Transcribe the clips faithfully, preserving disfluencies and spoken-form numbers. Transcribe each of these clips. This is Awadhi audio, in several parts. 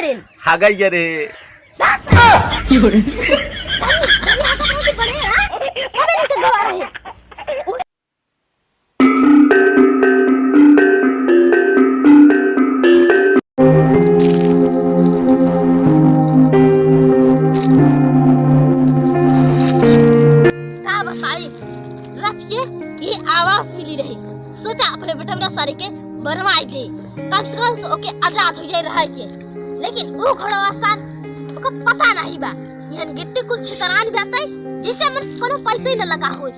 रे। हागई गे रे। बस। धनी, धनी हागत रहे कि बड़े, हाँ? सब इनके गवा रहे। का बताई, रच के ये आवास मिली रही। सोचा अपने बेटौरा सारे के बनवाई दे, कम से कम से ओके आजाद हो जाए रहे के। लेकिन वो घोड़वा सान ओकर पता नहीं बा। यहन गिट्टी कुल छितरान जाते, जैसे मन कोनो पैसे ही न लगा होई।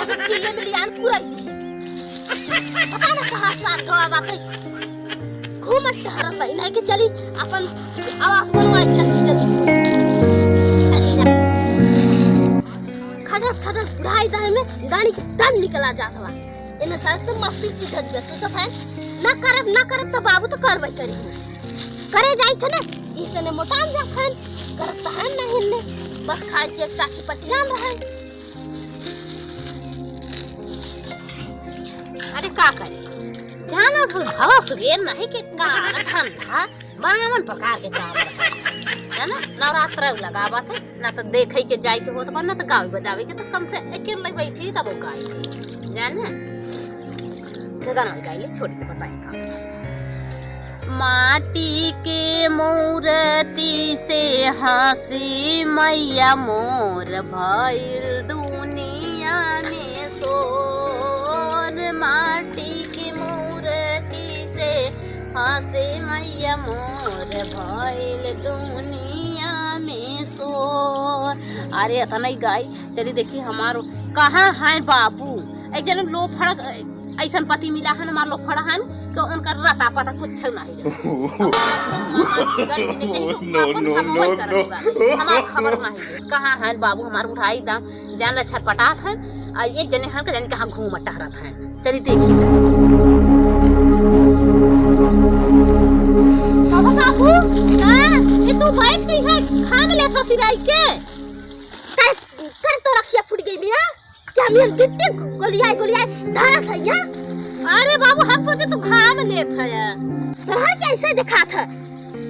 ऐसे किले में लियान पूरा ही दी। पता न कहाँ सान गवा बाटे। घूमत टहरत बा, इन्हें के चली अपन आवास बनवाई जल्दी जल्दी। खटत खटत बुढ़ाई दहे में गाड़ी के दम निकला जात बा। इन्हें सारे तो मस्ती सीखत बा, सोचत है, "ना करब, ना करब तो बाबू तो करबे करी।" करे जाई थे ना, इसने मोटान जात है, करत तो है ना हिन्ने, बस खाए के चाकी पटियान रहे। अरे का करे, जाना बुढ़वा सुबेर नहीं के का धंधा, बावन प्रकार के काम रहे, है ना? नवरात्र लगावत है, ना तो देखे के जाए के होत बा, ना तो गावे बजावे के, तो कम से अकेले बैठी तब गाई, जाने? तो गाना गाई, छोड़ी तो बताई का। माटी के मूरति से हँसी मैया मोर भइल दुनिया में शोर। माटी के मूरति से हँसी मैया मोर भइल दुनिया में शोर। अरे, एतना ही गाई, चली देखी हमारो कहाँ है बाबू। एक जने लोफड़, अइसन पति मिला है, हमार लोफड़ है कि उनका रता पता कुछ नहीं रहे। हमार खबर नहीं, लेकिन तू No, अपन no, कमवाई no, करत no। बा। हमार खबर नहीं है। कहाँ है बाबू, हमार उठाई दाम, जान ला छटपटात है। आ एक जने हन के जान कहाँ घूम टहरत है। चली देखी। बाबू, बाबू, का? ये तू बैठ गई है, खाम लेत हो सिराई के? कर, कर तो रखिया फूट गई बिया। क्या हम यहाँ गिट्टी गोलियाई, गोलियाई धरत है यहाँ? अरे बाबू, हम सोचे तू घाम लेत है। तोहर के ऐसे दिखात है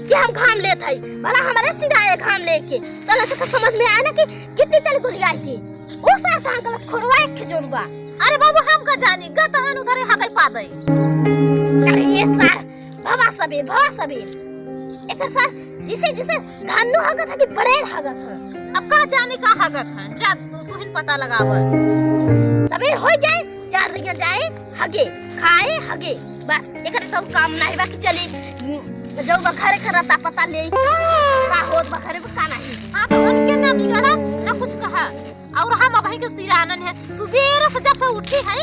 कि हम घाम लेत है। भला हमारे सिराए घाम लेके। तोहरा के तो समझ में आए ना कि गिट्टी चल गोलियाई थी। ओ सार कहाँ गलत खोरवा एक जोन बा। अरे बाबू, हम का जानी, गत हन उधरे हगई पा दई। अरे ये सार, भवा सबेर, भवा सबेर। एकर सार, जिसे, जिसे धानु हगत है कि बड़ेर हगत है। अब का जाने का हगत है, जा तू, तू ही पता लगावा। सबेर हो जाए, चार दिन जाए, हगे, खाए, हगे। बस, एकर तो काम नहीं बा कि चली, जो बा घरे के रता पता ले, का होत बा घरे में का नहीं। हाँ, तो उनके ना बिगड़ा, ना कुछ कहा। और हम अबहीं के सिरानन है, सुबेरे से जब से उठी है,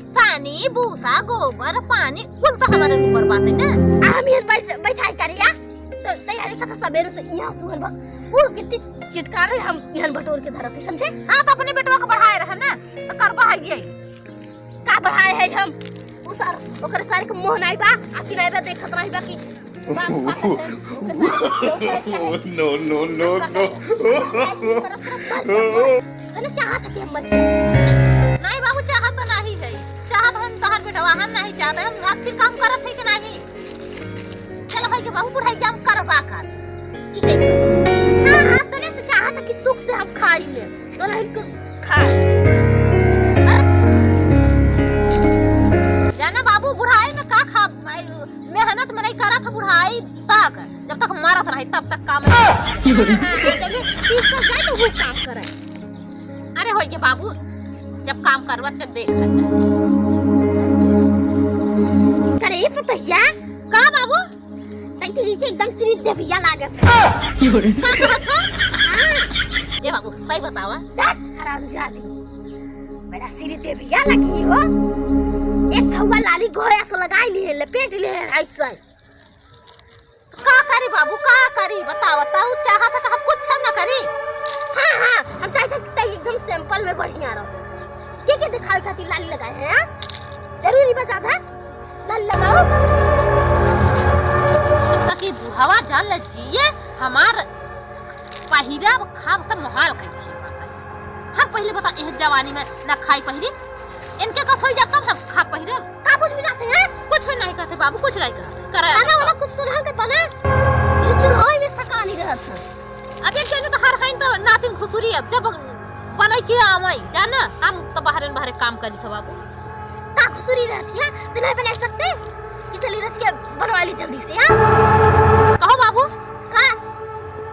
सानी, भूसा, गोबर, पानी, कुल तो हमारे ऊपर बात है ना। आ, हम यहाँ बैठ, बैठाई करिया, तो तैयारी था सबेरे से यहाँ सुहन बा, कुल कितनी चिटकारे हम यहाँ बटोर के धरत है, समझे? हाँ, तो अपने बेटवा को बढ़ाए रहे ना, तो करवा है ये। का बढ़ाए है हम? उ सार, ओकर सारे के मोह नहीं बा, आखिर नहीं बा, देखत नहीं बा कि बाप का करते, ओकर सारे के क्यों करे चाहे? No, no, no, no। तने चाहत है कि हम मर जाए? नहीं बाबू, चाहत तो नहीं है, चाहत हम तोहर बेटवा हम नहीं चाहते, हम आखिर काम करत है कि नहीं? चलो भाई के बाबू, बुढ़ाई के हम करबा कर। इहे कर। हाँ, हाँ, तने तो चाहत है कि सुख से हम खाई ले। तो नहीं कुल खा। जाना बाबू, बुढ़ाई में का खा, मेहनत में नहीं करत बुढ़ाई तक, जब तक मरत रही तब तक काम नहीं। चलिए, तीस साल जाए तो वो काम करे। अरे होई के बाबू, जब काम करवा तब देखा जाए। करे ये पतहिया। का बाबू? तैं तो जैसे एकदम श्री देविया लागत है। का कहत हो? हाँ। ए बाबू, सही बतावा। देख, हरामजादी। बड़ा श्री देविया लगी हो। एक छौवा लाली गोया से लगाई लिए, लपेट लिए है, ऐसे। का करी बाबू, का करी? बतावा, तू चाहत है तो हम कुछ ना करी। हाँ, हाँ, हम चाहते हैं कि तैं एकदम simple में बढ़िया रहो। के के दिखावे खातिर लाली लगाए हैं, हाँ? जरूरी बा ज्यादा? लाली लगाओ। अब तक ई बुढ़ावा जान ले जिए, हमार पहिरब खाब सब मोहाल कर दिए। हम पहले बता, एह जवानी में ना खाई पहिरी, इनके कस होई जात तब हम खा पहिरब। का कुछ बुझाते हैं? कुछ नहीं कहते बाबू, कुछ नहीं कहते। करे खाना वाला कुछ तो ढंग के बना। ये चूल्हा घुसुरी अब जब बनई के आवई, जाना, हम तो बाहरे न बाहरे काम करी थे बाबू। का घुसुरी रहती है, तो नहीं बना सकते? कि चली रच के बनवा ली जल्दी से, हाँ? कहो बाबू। का?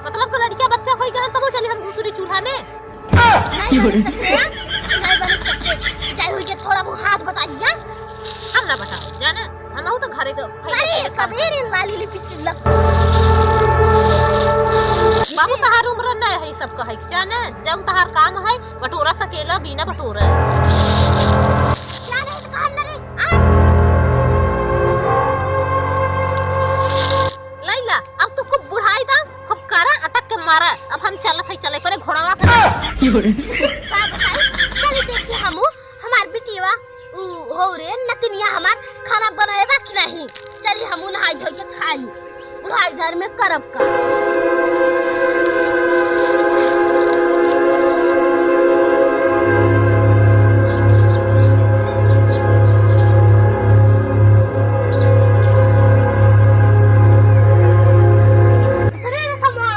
मतलब को लड़किया बच्चा होई गए, तब चली हम घुसुरी चूल्हा में? नहीं बन सकते, हाँ? नहीं बन सकते। जाए हुई के थोड़ा बहुत हाथ बता दिया। हम ना बताओ, जाना? हमहू तो घरे के भैया अरे, के काम सबेरे करे। लाली लिपस्टिक लग बाबू, तहार उम्र न है ई सब कहे के, जाने? जब तहार काम है, बटोरा सकेला, बिना बटोरा। जाने तो कहन न रे, आ। लैला, अब तू खूब बुढ़ाई दा, खूब करा, अटक के मारा। अब हम चलत है, चले परे घोड़वा के। का बताई? चली देखी हमू, हमार बिटिया, ऊ हो रे नतिनिया हमार खाना बनाएबा कि नहीं? चली हमू नहाई धोई के खाई। बुढ़ाई घर में करब का? अरे रे समवा,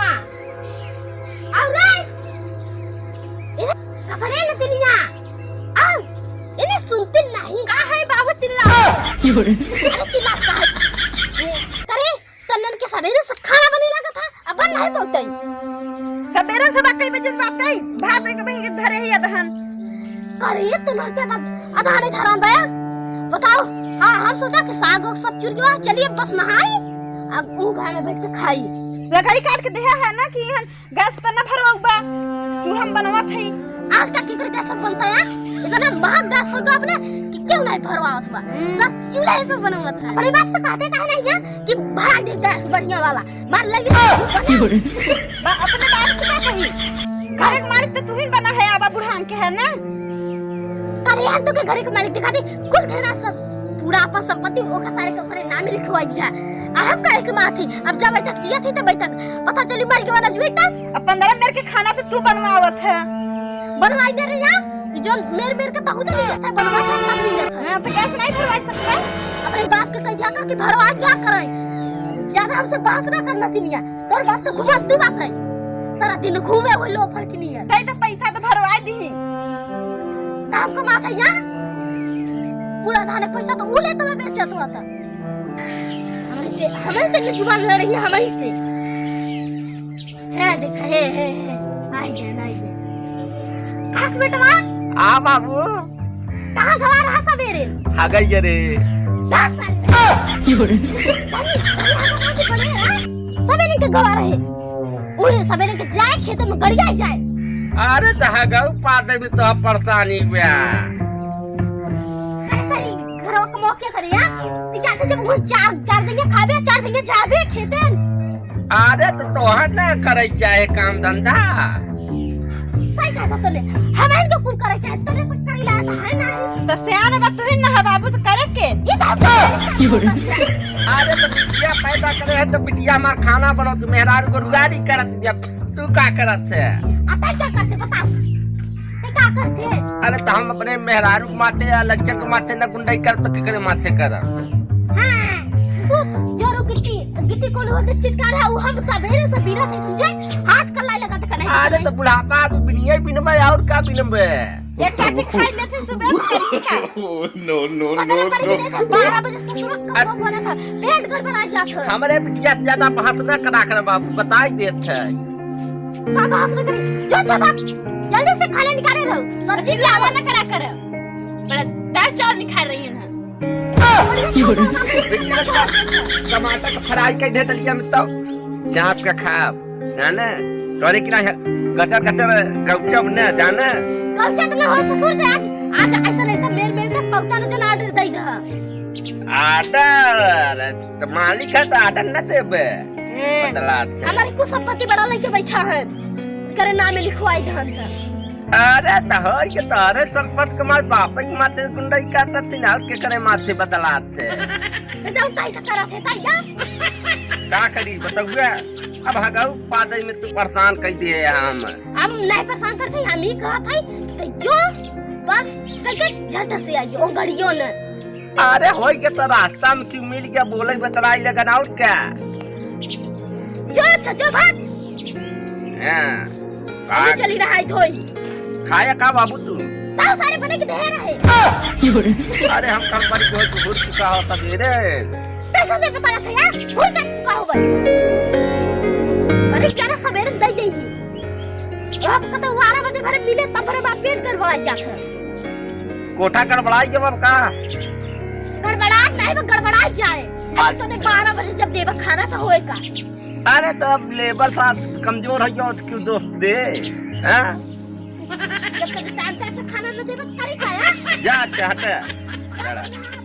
अरे, ए, कसरे नतिनिया, आ, इन्हें सुनते नहीं। का है बाबू चिल्ला? अरे चिल्ला का है? ए, अरे, तन्नन के सबेरे से खाना बने लगा था, अब बन नहीं पहुंचते। सबेरे से बा कई बजे बात है? भात एक बहिन के धरे ही अदहन। अरे, तन्नन के बाद अदहन धरान बया। बताओ, हाँ, हम सोचा कि साग उग सब चुर गया, चलिए बस नहाई, अब ऊ घर में बैठ के खाई। लकड़ी काट के देहा है ना कि यहाँ गैस त न भरवाऊ बा, तू हम बनवत हई। आज तक केकर गैस बनता है? इतना महंग गैस हो गया अपने कि क्यों नहीं भरवावत बा? हम्म। सब चूल्हे पे बनवत है। अपने बाप से कहते काहे नहीं है कि भरा दे गैस बढ़िया वाला, मार लगी। बा-, अपने बाप से का कही? घर के मालिक तो तू ही बना है, आबा बुढ़ान के है ना? अरे हम तो के घर के मालिक दिखा दे, कुल धना सब पूरा अपन संपत्ति ओकर सारे के ओकरे नाम लिखवा दिया। आ हम काहे के मारत ही? अब जब तक जियत ही तब तक पता चली मर के वाला जुई तब। अब पंद्रह मेर के खाना तो तू बनवावत है। बनवाई मेरे यहाँ, ई जोन मेर मेर के बहुत नहीं रहता है, बनवा के तब नहीं रहता है। हाँ, तो गैस नहीं भरवा सकते? अपने बाप के कह दिया कर कि भरवा दिया करे। ज्यादा हमसे बहस ना करना सिनिया। तोर बाप तो घुमंतू बाटे। सारा दिन घूमे हुए लो फड़कनी है। तई तो पैसा तो भरवा दी। काम कमात है यहाँ। पूरा धान पैसा तो ऊ लेत हुए बेचत हुआ था। हमरे से, हमरे से ये जुबान लड़ रही है, हमरे से। है देख, है, है, है। आई जान, आई जान। हंस बेटवा। आ बाबू। कहाँ गवा रहा सवेरे? आ गई रे। दस साल। क्यों रे? बड़ी, बड़ी आदत है कि बड़े, हाँ? सवेरे के गवा रहे। उहे सवेरे के जाए खेत में गड़िया जाए। अरे त हगऊ पादे में तो परेशानी हुआ। ऐसा ही घरवा के मौके करे, हाँ? ई जाते जब वो चार, चार दिन के खाबे, चार दिन के जाबे खेते। अरे त तोहर ना करे चाहे काम धंधा। सही कहा था तूने, हमारे को कुल करे चाहे, तूने तो करे लायक है नहीं। तो सियान बा तू ही ना है बाबू, तो करे के? ये तो क्यों रे? अरे तो बिटिया पैदा करे है तो बिटिया हमार खाना बनावत, मेहरारू को रुआरी करत दिया, तू का करत है? आ, तै क्या करते बताओ? तै क्या करते? अरे तो हम अपने मेहरारू के माथे या लड़कन के माथे न गुंडई कर तो केकरे माथे कर? हाँ, ससुर, जोरू गिट्टी, गिट्टी कौन होते चिटकार है, वो हम सवेरे से बीरत है, समझे? हाथ कलाई लगा तक नहीं अरे करे। तो बुढ़ापा आदमी बिनिया बिनबे और का बिनबे? एक काठी खाई लेते सुबह से कहीं का। Oh, no, no, सवेरे no, पर no। भी देखा, बारह बजे से तुरंत कब बोला था, पेट गड़बड़ा जात है। हमरे बिटिया से ज्यादा बहस ना करा कर बाबू, बताई देत है। का बहस ना करी? जो जब आप जल्दी से खाना निकाले रहो, सब्जी अच्छा, लावा। ना करा कर। बड़ा दाल चावल निकाल रही है ना। बढ़िया चावल बना के टमाटर का फ्राई कर दे दलिया में तो चाप के खाब, जाने? तोरे की ना गचर गचर गौचब न जाने? गौचत न हो ससुर के आज, आज ऐसा ऐसा मेर मेर के पौधा न जन ऑर्डर दे दे। ऑर्डर? तो मालिक है तो ऑर्डर न देबे। हैं। बदलात है। हमारी कुछ संपत्ति बड़ा लेके बैठा है। करे नाम लिखवाई धन का। अरे तो हो ये तोरे संपत्ति के मार बाप के माथे गुंडई काटत थी ना, और के करे माथे बदलात है। तो जाओ ताई का करत है, ताई का। का करी बताउए? अब हगऊ पादई में तू परेशान कई दिए हम। हम नहीं परेशान करते, हम ही कहत है कि जो बस करके झट से आइए, ओ गड़ियों ने। अरे होई के तो रास्ता में क्यों मिल गया, बोले बतलाई लगन और क्या? जो अच्छा, जो भाग। हाँ, अभी आज चली रहा है धोई। खाया का बाबू तू? ताऊ सारे बने के ढेर है। अरे हम कल बड़ी कोई भूल चुका हो सवेरे। कैसे दे बताया था यार? भूल कर चुका हो गए। अरे क्या ना सवेरे दे दे ही। अब कतो बारह बजे भरे मिले तब भरे बा पेट गड़बड़ा जात है। कोठा गड़बड़ाई जब अब का? गड़बड़ात नहीं, वो गड़बड़ाई जाए। अब तो ने बारह बजे जब देबा खाना तो होए का? अरे तो अब लेबर साथ कमजोर है, क्यों दोस्त दे? हाँ? जब कभी टाइम टाइम पे खाना न देबा तो करी का, हाँ? जा, अच्छा, हटे।